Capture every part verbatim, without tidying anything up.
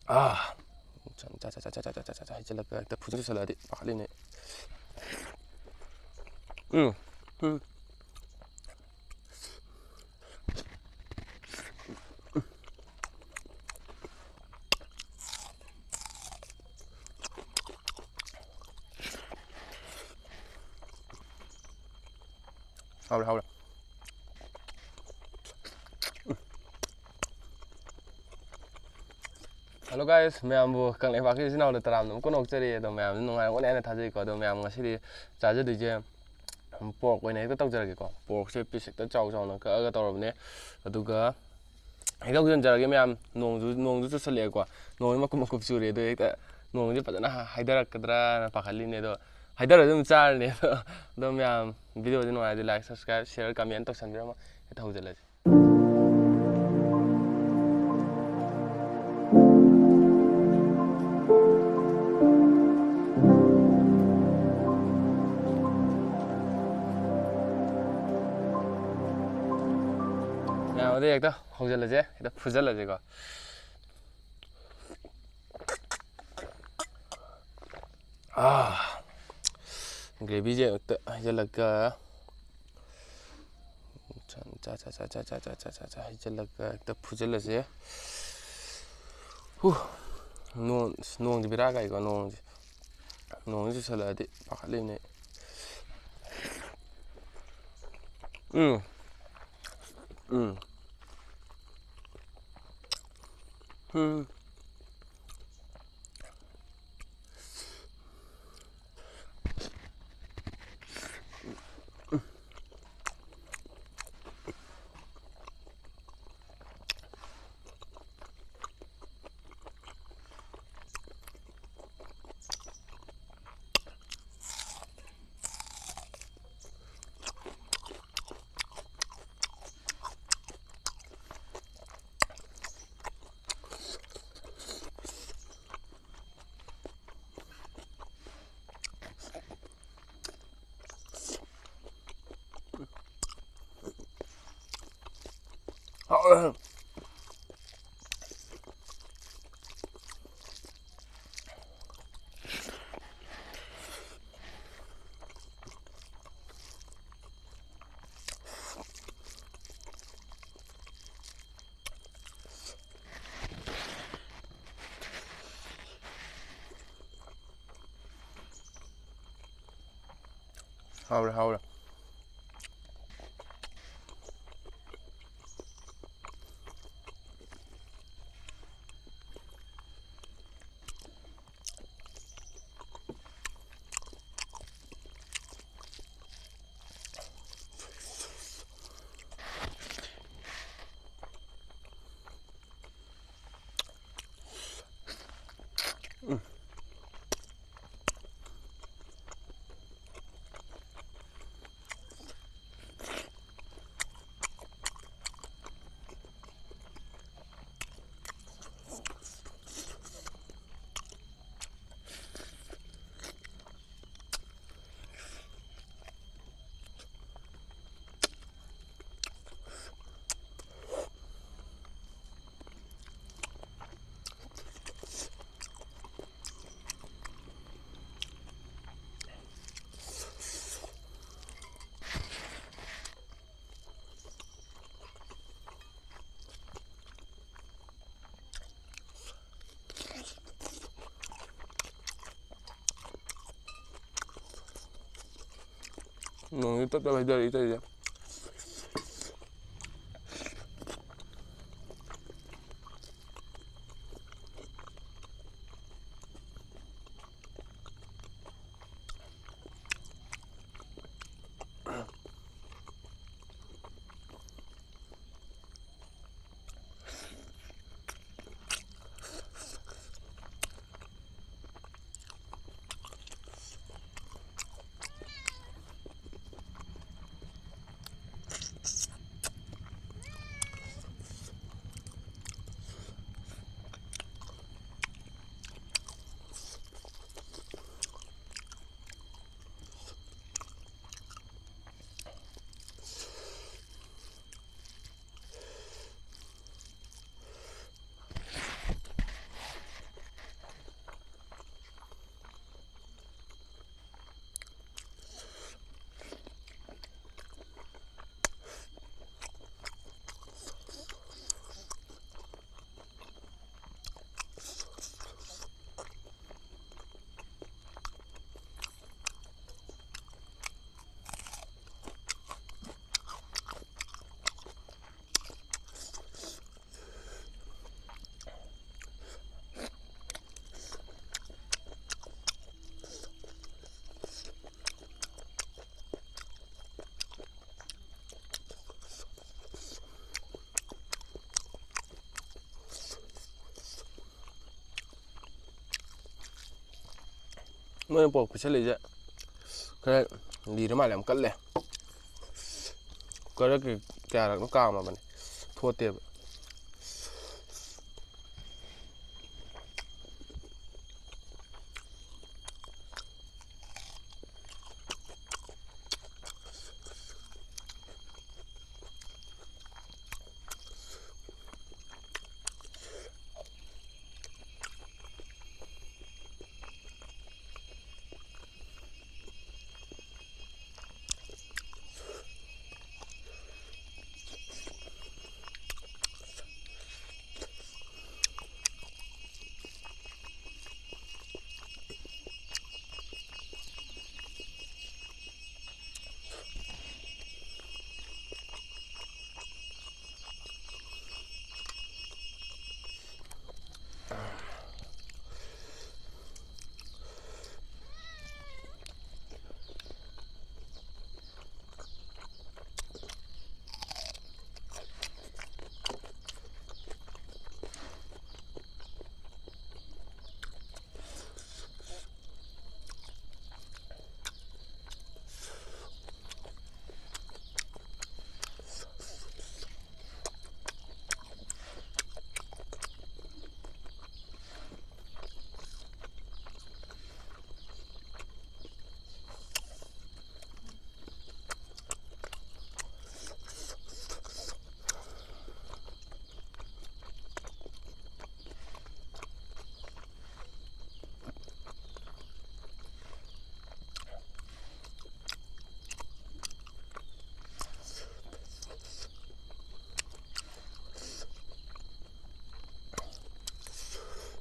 ꯑꯥ꯫ ꯆꯥ, ꯆꯥ, ꯆꯥ, ꯍꯩꯖꯤꯜꯂꯒ ꯍꯦꯛꯇ ꯐꯨꯖꯤꯟ ꯆꯨꯁꯜꯂꯛꯑꯗꯤ ꯄꯥꯈꯠꯂꯤꯅꯦ꯫ ꯎꯝ꯫ ꯎꯝ꯫ ꯍꯥꯎꯔꯦ, ꯍꯥꯎꯔꯦ꯫ Hello guys, ꯃꯌꯥꯝꯕꯨ ꯀꯪꯂꯩꯄꯥꯛꯀꯤ ꯏꯆꯤꯟ ꯏꯅꯥꯎꯗ ꯇꯔꯥꯝꯅ ꯑꯃꯨꯛꯀ ꯅꯣꯛꯆꯔꯤ꯫ ꯑꯗꯣ ꯃꯌꯥꯝꯁꯨ ꯅꯨꯡꯉꯥꯏꯔꯝꯒꯅꯤ ꯍꯥꯏꯅ ꯊꯥꯖꯩꯀꯣ꯫ ꯑꯗꯣ ꯃꯌꯥꯝ ꯉꯁꯤꯗꯤ ꯆꯥꯖꯗꯣꯏꯁꯦ pork ꯑꯣꯏꯅ ꯍꯦꯛꯇ ꯇꯧꯖꯔꯒꯦꯀꯣ꯫ Porkꯁꯦ piece ꯍꯦꯛꯇ ꯆꯥꯎ ꯆꯥꯎꯅ ꯀꯛꯑꯒ ꯇꯧꯔꯕꯅꯦ꯫ ꯑꯗꯨꯒ ꯍꯦꯛꯇ ꯍꯧꯖꯤꯟꯖꯔꯒꯦ ꯃꯌꯥꯝ꯫ ꯅꯣꯡꯁꯨ, ꯅꯣꯡꯁꯨ ꯆꯨꯁꯜꯂꯛꯑꯦꯀꯣ꯫ ꯅꯣꯡꯁꯦ ꯃꯀꯨꯞ ꯃꯀꯨꯞ ꯆꯨꯔꯦ꯫ ꯑꯗꯣ ꯍꯦꯛꯇ ꯅꯣꯡꯁꯦ ꯐꯖꯅ ꯍꯥꯏꯊꯔꯛꯀꯗ꯭ꯔꯥꯅ ꯄꯥꯈꯠꯂꯤꯅꯦ꯫ ꯑꯗꯣ ꯍꯥꯏꯊꯔꯁꯨ ꯑꯗꯨꯝ ꯆꯥꯔꯅꯤ꯫ ꯑꯗꯣ, ꯑꯗꯣ ꯃꯌꯥꯝ videoꯁꯦ ꯅꯨꯡꯉꯥꯏꯔꯗꯤ like, subscribe, share, comment ꯇꯧꯁꯟꯕꯤꯔꯝꯃꯣ꯫ ꯍꯦꯛꯇ ꯍꯧꯖꯤꯜꯂꯁꯤ꯫ ꯃꯌꯥꯝ ꯑꯗꯨꯗꯤ ꯍꯦꯛꯇ ꯍꯧꯖꯤꯜꯂꯁꯦ, ꯍꯦꯛꯇ ꯐꯨꯖꯜꯂꯁꯦꯀꯣ꯫ ꯑꯥ, gravyꯁꯦ ꯍꯦꯛꯇ ꯍꯩꯖꯤꯜꯂꯒ, ꯆꯥ, ꯆꯥ, ꯆꯥ, ꯍꯩꯖꯤꯜꯂꯒ ꯍꯦꯛꯇ ꯐꯨꯖꯤꯜꯂꯁꯦ꯫ ꯍꯨ, ꯅꯣꯡ, ꯅꯣꯡꯁꯦ ꯕꯦꯔꯥ ꯀꯥꯏꯀꯣ, ꯅꯣꯡꯁꯦ꯫ ꯅꯣꯡꯁꯦ ꯆꯨꯁꯜꯂꯛꯑꯗꯤ ꯄꯥꯈꯠꯂꯤꯅꯦ꯫ ꯎꯝ꯫ ꯎꯝ꯫ ꯎꯝ꯫ ꯍꯥꯎꯔꯦ꯫ ꯍꯥꯎꯔꯦ, ꯍꯥꯎꯔꯦ꯫ ꯅꯣꯡꯁꯦ ꯇꯞ ꯇꯞ ꯍꯩꯊꯔꯛꯏ ꯇꯧꯔꯤꯁꯦ꯫ ꯃꯣꯏꯅ ꯄꯣꯔꯛ ꯄꯤꯁꯜꯂꯛꯏꯁꯦ ꯈꯔ ꯂꯤꯔ ꯃꯥꯜꯂꯦ, ꯌꯥꯝ ꯀꯜꯂꯦ꯫ ꯀꯨꯀꯔꯗ ꯀꯩ-, ꯀꯌꯥꯔꯛꯅꯣ ꯀꯥꯝꯃꯕꯅꯦ, ꯊꯣꯠꯇꯦꯕ꯫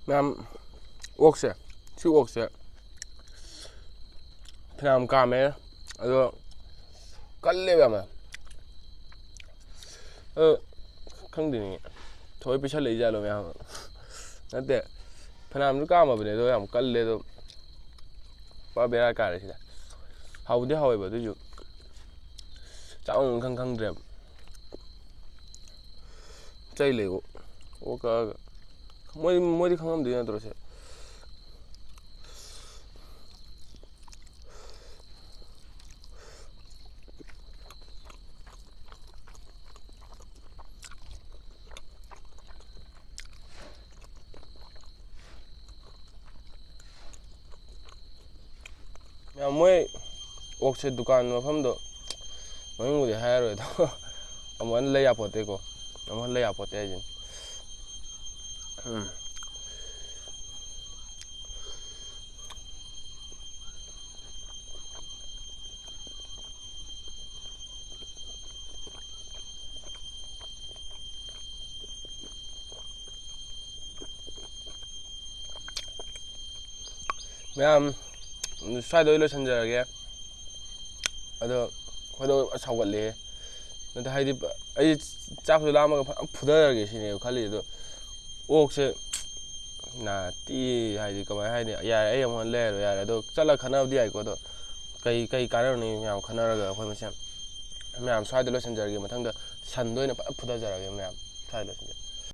ꯃꯌꯥꯝ, ꯑꯣꯛꯁꯦ, ꯁꯤ ꯑꯣꯛꯁꯦ ꯐꯅꯌꯥꯝ ꯀꯥꯝꯃꯦ, ꯑꯗꯣ ꯀꯜꯂꯦꯕ ꯌꯥꯝꯅ꯫ ꯑꯗꯣ ꯈꯪꯗꯦꯅꯦ, ꯊꯑꯣꯏ ꯄꯤꯁꯜꯂꯛꯏ ꯖꯥꯠꯂꯣ ꯃꯌꯥꯝ? ꯅꯠꯇꯦ, ꯐꯅꯌꯥꯝꯁꯨ ꯀꯥꯝꯃꯕꯅꯦ, ꯑꯗꯣ ꯌꯥꯝ ꯀꯜꯂꯦ꯫ ꯑꯗꯣ ꯄꯨꯔꯥ ꯕꯦꯔꯥ ꯀꯥꯔꯦ ꯁꯤꯗ꯫ ꯍꯥꯎꯕꯨꯗꯤ ꯍꯥꯎꯋꯦꯕ, ꯑꯗꯨꯏꯁꯨ ꯆꯥꯐꯝ ꯈꯪ ꯈꯪꯗ꯭ꯔꯦꯕ꯫ ꯆꯩ ꯂꯩ ꯑꯣꯛ, ꯑꯣꯛ ꯀꯛꯑꯒ꯫ ꯃꯣꯏ, ꯃꯣꯏꯗꯤ ꯈꯪꯉꯝꯗꯣꯏ ꯅꯠꯇ꯭ꯔꯣ ꯁꯦ? ꯌꯥꯝ ꯃꯣꯏ ꯑꯣꯛꯁꯦ ꯗꯨꯀꯥꯟ ꯃꯐꯝꯗꯣ ꯃꯃꯤꯡꯕꯨꯗꯤ ꯍꯥꯏꯔꯔꯣꯏ ꯑꯗꯣ, ꯑꯃꯨꯛ ꯍꯟꯅ ꯂꯩ ꯌꯥꯄꯣꯠꯇꯦꯀꯣ꯫ ꯑꯃꯨꯛ ꯍꯟꯅ ꯂꯩ ꯌꯥꯄꯣꯠꯇꯦ ꯍꯥꯏꯁꯤꯅꯤ꯫ ꯎꯝ꯫ ꯃꯌꯥꯝ, ꯁ꯭ꯋꯥꯏꯗ ꯑꯣꯏ ꯂꯣꯏꯁꯤꯟꯖꯔꯒꯦ꯫ ꯑꯗꯣ ꯈꯣꯏꯗꯧ ꯁꯥꯎꯒꯠꯂꯦ꯫ ꯅꯠꯇꯦ, ꯍꯥꯏꯗꯤ, ꯑꯩ ꯆꯥꯛꯁꯨ ꯂꯥꯝꯃꯒ ꯐꯖꯅ ꯐꯨꯊꯔꯒꯦ ꯁꯤꯅꯦꯕ ꯈꯜꯂꯤꯁꯦ꯫ ꯑꯗꯣ ꯑꯣꯛꯁꯦ ꯅꯥꯇꯤ, ꯍꯥꯏꯗꯤ, ꯀꯃꯥꯏꯅ ꯍꯥꯏꯅꯤ? ꯌꯥꯔꯦ, ꯑꯩ ꯑꯃꯨꯛ ꯍꯟꯅ ꯂꯩꯔꯔꯣꯏ, ꯌꯥꯔꯦ꯫ ꯑꯗꯣ ꯆꯠꯂ ꯈꯟꯅꯕꯗꯤ ꯌꯥꯏꯀꯣ꯫ ꯑꯗꯣ ꯀꯩ, ꯀꯩ ꯀꯥꯟꯅꯔꯨꯅꯤ? ꯃꯌꯥꯝ ꯈꯟꯅꯔꯒ ꯑꯩꯈꯣꯏ ꯃꯁꯦꯟ꯫ ꯃꯌꯥꯝ ꯁ꯭ꯋꯥꯏꯗ ꯂꯣꯏꯁꯤꯟꯖꯔꯒꯦ꯫ ꯃꯊꯪꯗ ꯁꯟꯗ ꯑꯣꯏꯅ ꯐꯖꯅ ꯐꯨꯊꯖꯔꯒꯦ ꯃꯌꯥꯝ꯫ ꯁ꯭ꯋꯥꯏꯗ ꯂꯣꯏꯁꯤꯟꯖꯔꯒꯦ꯫